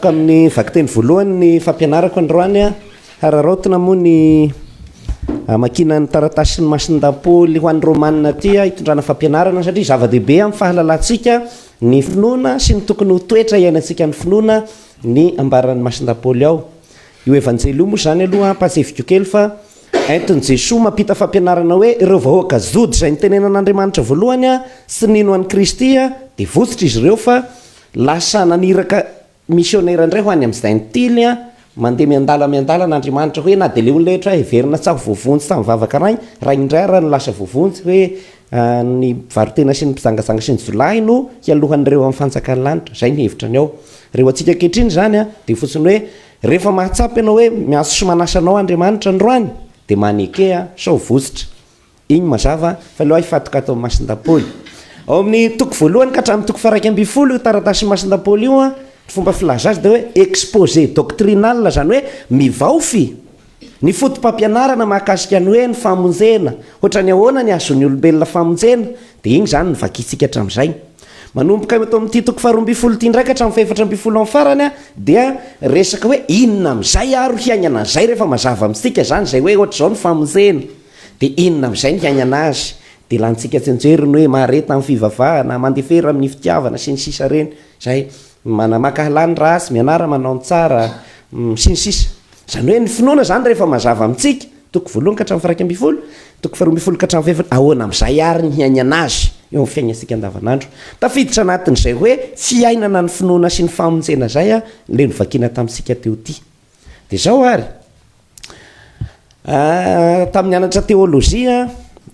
Atomboka amin'ny vakiteny voalohany ny fampianarako androany. Hararaotina moa ny hamakiana ny taratasin'i Masindahy Paoly ho an'ny Romana aty hitondrana fampianarana satria zava-dehibe amin'ny fahalalantsika ny finoana sy ny tokony ho toetra iainantsika ny finoana ny ambaran'i Masindahy Paoly ao. Io Evanjely io moa izany aloha ampahatsiahiviko kely fa entin'i Jesoa mampita fampianarana hoe ireo vahoaka Jody izay nitenenan'Andriamanitra voalohany sy nino an'i Kristy dia votsotra izy ireo fa Lasa naniraka misionera indray ho any amin'ny Jentily mandeha miandala miandalana Andriamanitra hoe na dia le olona rehetra heverina tsa ho voavonjy tamin'ny vavaka rainy, rainy indray ara no lasa voavonjy hoe ny mpivaro-tena sy ny mpijangajanga sy ny jiolahy no hialohan'ireo amin'ny fanjakan'ny lanitra. Izay ny hevitra ny ao. Ireo antsika ankehitriny izany dia fotsiny hoe rehefa mahatsapa ianao hoe miantso sy manasa anao Andriamanitra androany dia maneke sao votsotra. Iny mazava fa aleo hifatoka ato amin'ny Masindahy-Paoly. Ao amin'ny toko voalohany ka hatramin'ny toko faha-11 io taratasin'i Masindahy-Paoly io, ny fomba filaza azy dia hoe exposé doctrinal, izany hoe mivaofy ny fotopampianarana mahakasika ny hoe ny famonjena, ohatran'ny ahoana ny hahazoan'ny olombelona famonjena, dia iny izany no vakintsika hatramin'izay. Manomboka eto amin'ity toko faha-12 ity indray ka hatramin'ny faha-14 amin'ny farany dia resaka hoe inona amin'izay ary hiainana an'izay rehefa mazava amintsika izany izay hoe ohatr'izao ny famonjena. Dia inona amin'izay ny hiainana azy? Dia lanintsika tsianjery ny hoe mahareta amin'ny fivavahana, mandefera amin'ny fitiavana, sy ny sisa ireny. Izay. Mana, mankahala ny ratsy, mianara manao ny tsara, sy ny sisa. Izany hoe ny finoana izany rehefa mazava amintsika, toko voalohany ka hatramin'ny faha-11, toko faharoa-ambin'ny-folo ka hatramin'ny fahefatra, ahoana amin'izay ary ny hiainana azy eo amin'ny fiainantsika andavanandro? Tafiditra anatin'izay hoe fiainana ny finoana sy ny famonjena izay ilay novakiana tamintsika teo ity. Dia izao ary, tamin'ny nianatra teolojia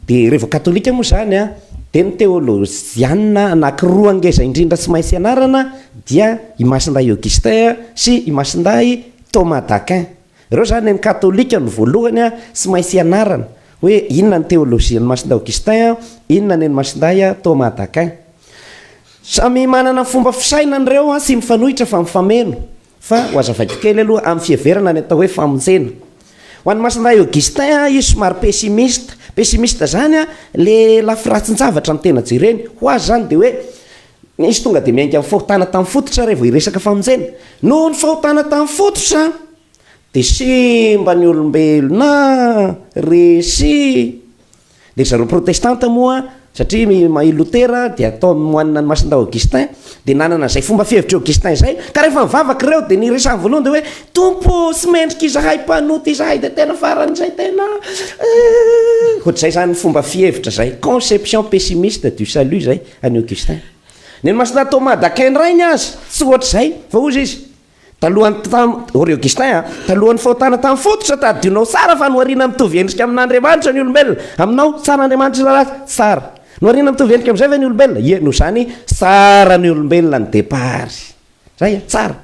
dia rehefa katolika moa izany an, dia ny teolojianina anankiroa ngeza indrindra tsy maintsy ianarana dia i Masindahy Augustin sy i Masindahy Thomas d'Aquin. Ireo izany ny katolika no voalohany tsy maintsy ianarana hoe inona ny teolojian'i Masindahy Augustin, inona ny an'i Masindahy Thomas d'Aquin. Samy manana ny fomba fisainany ireo tsy mifanohitra fa mifameno. Fa ho azavaiko kely aloha amin'ny fiheverana ny atao hoe famonjena. Ho an'i Masindahy Augustin, izy somary pessimiste. Pessimiste izany, le lafy ratsin-javatra no tena jereny. Ho azy izany dia hoe, izy tonga dia miainga amin'ny fahotana tamin'ny fototra raha vao hiresaka famonjena. Noho ny fahotana tamin'ny fototra dia simba ny olombelona, resy. Dia ry zareo protestanta moa, satria i Lotera dia atao moine an'i Masindahy Augustin, dia nanana izay fomba fihevitr'i Augustin izay, ka rehefa nivavaka ireo dia ny resany voalohany dia hoe, Tompo ô, tsy mendrika izahay mpanota izahay dia tena faran'izay tena eh. Ohatr'izay izany ny fomba fihevitra izay, conception pessimiste du salut izay an'i Augustin. Ny an'i Masindahy Thomas d'Aquin indray ny azy tsy ohatr'izay, fa hozy izy, Talohan'ny tam, hoy Augustin a, talohan'ny fahotana tamin'ny fototra, tadidionao tsara fa nohariana mitovy endrika amin'Andriamanitra ny olombelona. Aminao, tsara Andriamanitra sa ratsy? Tsara. Nohariana mitovy endrika amin'izay ve ny olombelona? Ie, noho izany, tsara ny olombelona ny départ. Zay a, tsara.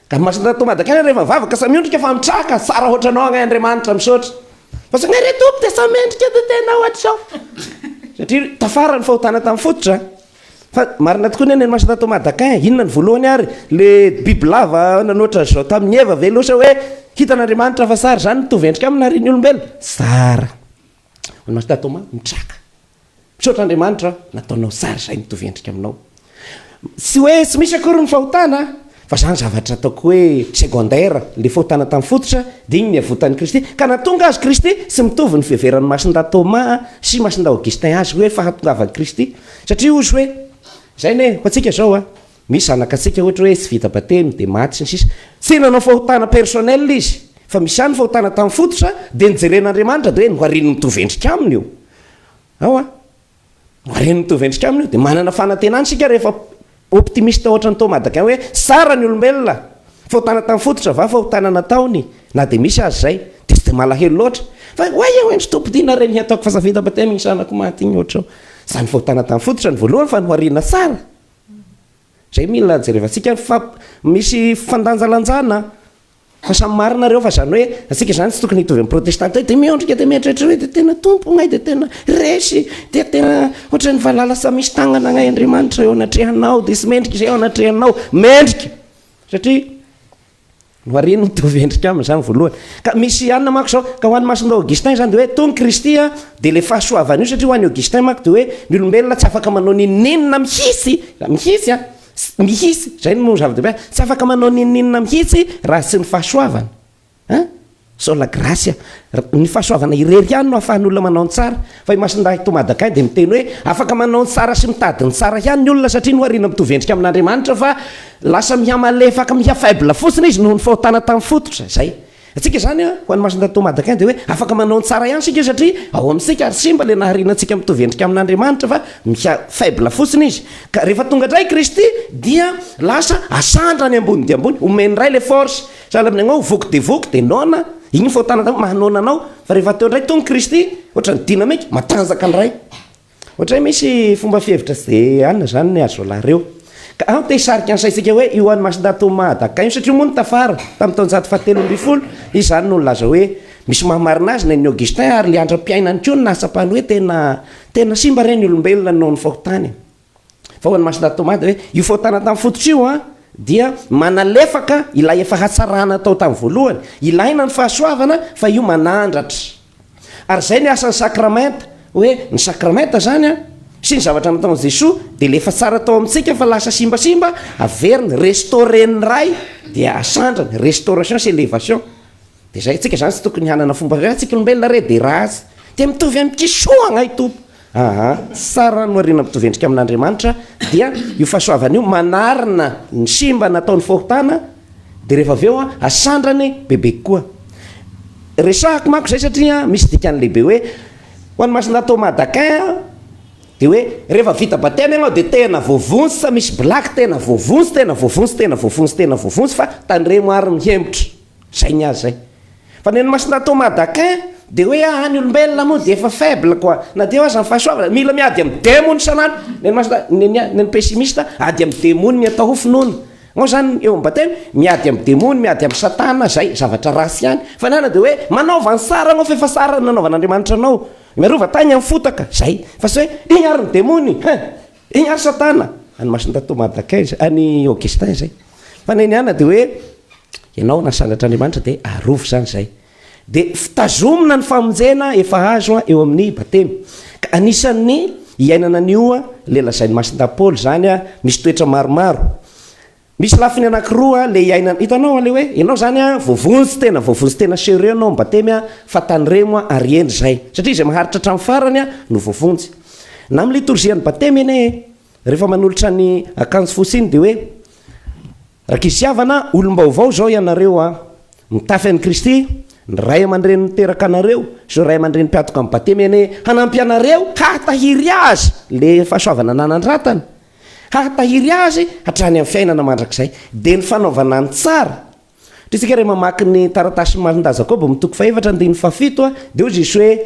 Ka ny masina Thomas d'Aquin rehefa mivavaka samy miondrika fa mitraka, tsara hoatranao agnay Andriamanitra, misaotra. Fa tsy agnay re Tompo dia samy mendrika dia tena hoatr'izao. Satria tafara ny fahotana tamin'ny fototra. Fa marina tokoa ny an'i Masina Thomas d'Aquin, inona ny voalohany ary? Le bibilava nanoatra an'izao tamin'i Eva ve aloha sa hoe hitan'Andriamanitra fa tsara izany mitovy endrika aminy ary ny olombelona? Tsara. Hoy Masina Thomas, mitraka. Misaotra Andriamanitra nataonao tsara izay mitovy endrika aminao. Tsy hoe tsy misy akory ny fahotana fa zany zavatra ataoko hoe secondaire, le fahotana tamin'ny fototra dia iny niavotan'i Kristy. Ka nahatonga azy Kristy, tsy mitovy ny fiheveran'i Masindahy Thomas sy Masindahy Augustin azy hoe fahatongavan'i Kristy. Satria hozy hoe, zay anie, ho antsika zao a, misy zanakatsika ohatra hoe tsy vita batemy dia maty sy ny sisa, tsy nanao fahotana personnel izy, fa misy ihany fahotana tamin'ny fototra dia nojeren'Andriamanitra dia hoe nohariny mitovy endrika aminy io. Ao a. Nohariny mitovy endrika aminy io. Dia manana fanantenana isika rehefa optimiste ohatran'i Thomas d'Aquin hoe tsara ny olombelona. Fahotana tamin'ny fototra va fahotana nataony na dia misy aza izay dia tsy dia malahelo loatra fa oay eo endry Tompo tiana reny hataoko fa zavita batemy iny zanako maty iny ohatrao. Izany fahotana tamin'ny fototra ny voalohany fa noharina tsara. Izay mila jerevantsika fa misy fandanjalanjana Fa samy marina reo fa zany hoe antsika zany tsy tokony hitovy am protestanta hoe de miondrika de mieritreritra hoe de tena Tompo gnay de tena resy de tena ohatran'ny valala sa misy tagnana gnay Andriamanitra eo anatrehanao de tsy mendrika izay eo anatrehanao mendrika satria nohariny mitovy endrika aminy zany voalohany ka misy anona manko zao ka ho an'i Masindahy Augustin zany de hoe tony Kristy a de le fahasoavana io satria ho an'i Augustin manko de hoe ny olombelona tsy afaka manao n'inon'inona mihitsy mihitsy a. Mihitsy, izay no zava-dehibe, tsy afaka manao n'inon'inona mihitsy raha tsy ny fahasoavana. Hein? Sola gratia. Ny fahasoavana irery ihany no ahafahan'ny olona manao ny tsara. Fa i Masindahy Thomas d'Aquin dia miteny hoe afaka manao ny tsara sy mitady ny tsara ihany ny olona satria nohariana mitovy endrika amin'Andriamanitra fa lasa mihamalefaka, miha faible fotsiny izy noho ny fahotana tamin'ny fototra. Izay. Antsika izany an, ho an'i Masindahy Thomas d'Aquin dia hoe afaka manao ny tsara ihany isika satria ao amintsika ary simba ilay nahariana antsika mitovy endrika amin'Andriamanitra fa miha faible fotsiny izy. Ka rehefa tonga indray i Kristy dia lasa asandrany ambony dia ambony, omeny indray ilay force. Sahala amin'ny anao voky dia voky dia noana, iny fahotana tao maha noana anao, fa rehefa teo indray tonga Kristy, ohatran'ny dynamique, matanjaka indray. Ohatray misy fomba fihevitra tsy dia anona izany ny azo lahy ireo. Ka aho te hisarika ny saintsika hoe io an'i Masindahy Thomas d'Aquin io, satria moa ny tafara, tamin'ny taonjato fahatelo ambin'ny folo, izy izany no nilaza hoe misy maha-marina azy ny an'i Augustin ary ilay andram-piainany koa no nahatsapany hoe tena tena simba re ny olombelona noho ny fahotany. Fa ho an'i Masindahy Thomas dia hoe io fahotana tamin'ny fototra io an, dia manalefaka ilay efa hatsarana tao tamin'ny voalohany. Ilaina ny fahasoavana fa io manandratra. Ary izay ny asan'ny sakramenta, hoe ny sakramenta izany an, sy ny zavatra nataon'i Jesoa dia ilay efa tsara tao amintsika fa lasa simbasimba, averiny, restaurer-n'ny Ray dia asandrany, restauration sy elevation. Dia izay, tsika izany tsy tokony hanana fomba hoe tsika olombelona re dia ratsy. Dia mitovy amin'ny kisoa agnay Tompo. Aa, tsara nohariana mitovy endrika amin'Andriamanitra dia io fahasoavana io manarina ny simba nataon'ny fahotana dia rehefa avy eo asandrany bebe kokoa. Resahako manko izay satria misy dikany lehibe hoe ho an'i Masindahy Thomas d'Aquin dia hoe rehefa vita batemy ianao dia tena voavonjy sa misy blague tena voavonjy tena voavonjy tena voavonjy tena voavonjy fa tandremo ary mihemotra. Zay ny azy zay. Fa ny an'i Masindahy Thomas d'Aquin dia hoe aa ny olombelona moa dia efa faible quoi, na dia eo aza ny fahasoavana, mila miady amin'ny demony isan'andro, ny an'i Masindahy, ny ny an'ny pessimiste, ady amin'ny demony ny atao ho finoana. Anao zany eo amin'ny batemy, miady amin'ny demony, miady amin'ny satana, zay, zavatra ratsy ihany. Fa ny ana dia hoe manaova ny tsara anao fa efa tsara ny nanaovan'Andriamanitra anao. Miarova tany amin'ny fotaka, zay. Fa tsy hoe iny ary ny demony, hein! Iny ary satana! An'i Masindahy Thomas d'Aquin izay, an'i Augustin izay. Fa ny an'i Ana dia hoe, ianao nasandratr'Andriamanitra dia arovy izany izay. Dia fitazomina ny famonjena efa azo eo amin'ny batemy. Ka anisan'ny iainana an'io ilay lazain'i Masindahy Paoly izany, misy toetra maromaro. Misy lafiny anakiroa le iainana, hitanao le hoe ianao zany a voavonjy tena voavonjy tena sérieux ianao am batemy a fa tandremo a ary hendry zay satria izay maharitra hatramin'ny farany a no voavonjy. Na am litorzian'ny batemy anie e rehefa manolotra ny akanjo fotsy iny de hoe Rankizy havana olom-baovao zao ianareo a mitafy an'i Kristy, ny ray aman-dreny niteraka anareo sy ireo ray aman-dreny mpiantoka am batemy anie hanampy anareo hahatahiry azy le fahasoavana nanandratany. Hahatahiry azy hatrany amin'ny fiainana mandrakizay. Dia ny fanaovana ny tsara. Satria isika rehefa mamaky ny taratasin'i Masindahy Jakoba amin'ny toko fahefatra andininy fahafito dia hoy Jesoa hoe,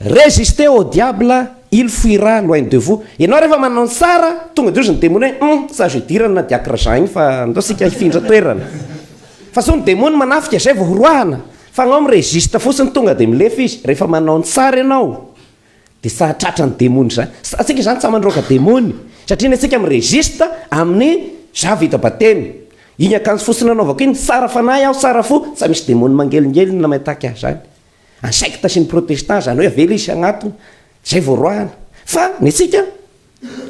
Résistez au diable, il fuira loin de vous. Ianao rehefa manao ny tsara, tonga dia hozy ny demony hoe, hum, tsy azo idirana diacre Jean iny fa andao isika hifindra toerana. Fa sao ny demony manafika izay vao horoahana. Fa anao mi-résiste fotsiny tonga dia milefa izy. Rehefa manao ny tsara ianao, Dia sa tratra ny demony izany. Antsika izany tsa mandroaka demony satria ny antsika mi-resiste amin'ny za vita batemy. Iny akanjo fotsy nanaovako iny, tsara fanahy aho, tsara fo, tsa misy demony mangelingelina na mitaky ahy izany. Any secte sy ny protestant izany hoe avela izy hagnatona, zay vao roahana. Fa ny antsika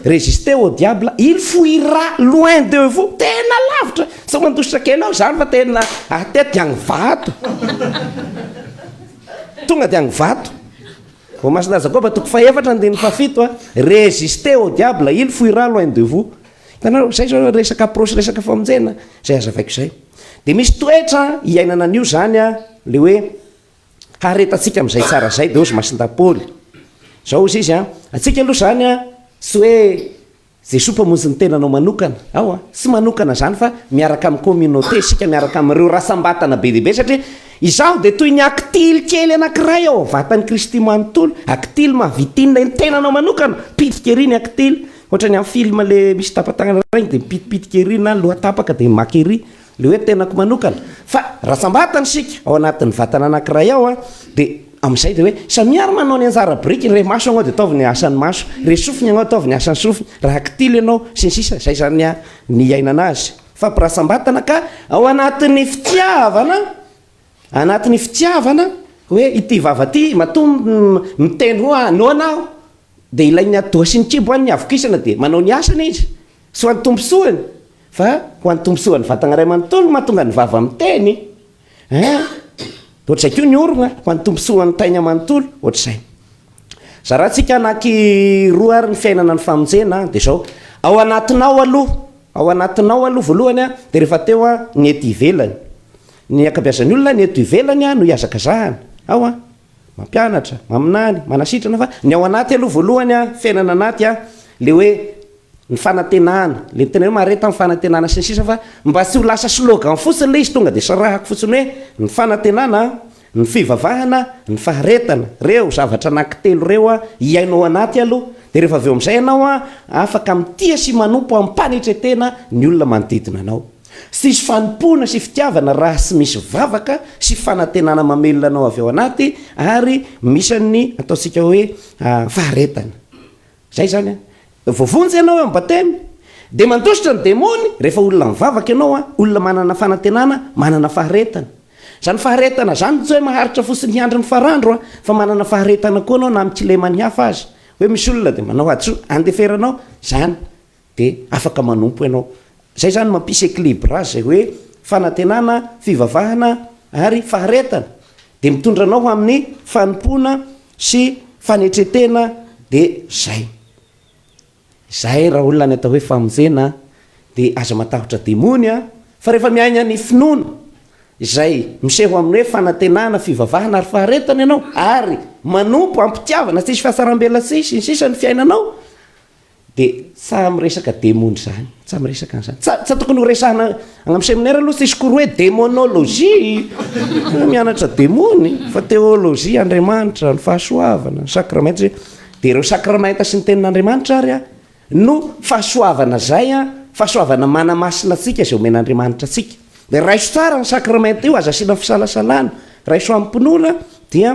Résistez au diable, il fuira loin de vous. Tena lavitra. Sao mandositra kely ao izany fa tena aty dia agny vato. Tonga dia agny vato. Voamasina Jakoba toko fahefatra andininy fahafito a. Résistez au diable, il fuira loin de vous. Hitanareo, izay zao resaka approche resaka famonjena, izay hazavaiko izay. Dia misy toetra iainana an'io izany a, le hoe Haharetantsika amin'izay tsara izay dia hozy Masindahy Paoly. Izao hozy izy an, antsika aloha izany an, tsy hoe Jesoa mpamonjy ny tenanao manokana, ao an, tsy manokana izany fa miaraka amin'ny communauté isika, miaraka amin'ireo rasam-batana be dia be satria izaho dia toy ny akitily kely anankiray ao amin'ny vatan'i Kristy manontolo, akitily mahavita inona iny tenanao manokana, pitika ery ny akitily, ohatran'ny amin'ny film le misy tapa-tanana ireny dia mipitipitika ery na loha tapaka dia maka ery. Le hoe tenako manokana. Fa ratsam-batana isika ao anatin'ny vatana anankiray ao an, dia amin'izay dia hoe samia ary manao ny anjara birikiny, re maso ianao dia ataovy ny asan'ny maso, re sofina ianao ataovy ny asan'ny sofina, raha kitily ianao, sy ny sisa, izay izany an ny iainana azy. Fa mpiratsam-batana ka ao anatin'ny fitiavana, anatin'ny fitiavana, hoe ity vava ity matoa miteny hoa noana aho. Dia ilain'ny atidoha sy ny kibo any ny havokisana dia manao ny asany izy. Tsy ho an'ny tombontsoany fa ho an'ny tombontsoan'ny vatagna iray manontolo no mahatonga ny vava miteny ein! Ohatr'izay koa ny orogna, ho an'ny tombontsoan'ny taigna manontolo, ohatr'izay. Zarantsika anaky roa ary ny fiainana ny famonjena dia izao, ao anatinao aloha, ao anatinao aloha voalohany an, dia rehefa teo an, ny ety ivelany. Ny ankabeazan'ny olona ny eto ivelany an no ihazakazahana, ao an. Mampianatra, maminany, manasitrana fa ny ao anaty aloha voalohany an, fiainana anaty an, le hoe ny fanantenana, le tena hoe mahareta ny fanantenana sy ny sisa fa mba tsy ho lasa slogan fotsiny le izy tonga de sarahako fotsiny hoe ny fanantenana, ny fivavahana, ny faharetana, reo zavatra anaky telo reo an, hiaino ao anaty aloha de rehefa avy eo amizay ianao an afaka mitia sy manompo amim-panetretena ny olona manodidina anao. Tsy hisy fanompoana sy fitiavana raha tsy misy vavaka sy fanantenana mamelona anao avy ao anaty ary misy an'ny ataontsika hoe faharetana. Zay zany an. Voavonjy ianao eo amin'ny batemy dia mandositra ny demony rehefa olona mivavaka ianao an, olona manana fanantenana, manana faharetana. Izany faharetana izany tsy hoe maharitra fotsiny hiandry ny farandro an, fa manana faharetana koa ianao na amin'ny kileman'ny hafa aza. Hoe misy olona dia manao hadisoana, andeferanao izany. Dia afaka manompo ianao. Zay zany mampisy equilibrage zay hoe fanantenana, fivavahana ary faharetana. Dia mitondra anao ho amin'ny fanompoana sy fanetretena dia zay. Zay raha olona ny atao hoe famonjena dia aza matahotra demony a, fa rehefa miaina ny finoana izay miseho amin'ny hoe fanantenana, fivavahana ary faharetana ianao ary manompo am-pitiavana tsisy fahatsaram-belatsihy sy ny sisa ny fiainanao De tsa miresaka demony zany, tsa miresaka an'zany, tsa tsa tokony ho resahana agny am seminaire aloha tsisy cours hoe demonologie, mianatra demony fa théologie Andriamanitra, ny fahasoavana, ny sakramenta zay, de ireo sakramenta sy ny tenin'Andriamanitra ary a no fahasoavana zay a, fahasoavana manamasina antsika zay omen'Andriamanitra antsika, de raiso tsara ny sakramenta io, aza asiana fisalasalana, raiso amim-pinoana dia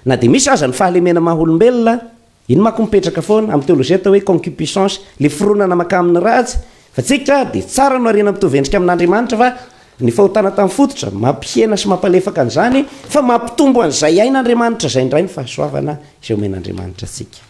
na de misy aza ny fahalemena maha olombelona Iny manko mipetraka foana, amin'ny teolojia atao hoe concupiscence, le fironana mankamin'ny ratsy, fa tsika dia tsara no ariana mitovy endrika amin'Andriamanitra fa ny fahotana tamin'ny fototra mampihena sy mampalefaka an'izany fa mampitombo an'izay ain'Andriamanitra izay indray ny fahasoavana izay omen'Andriamanitra antsika.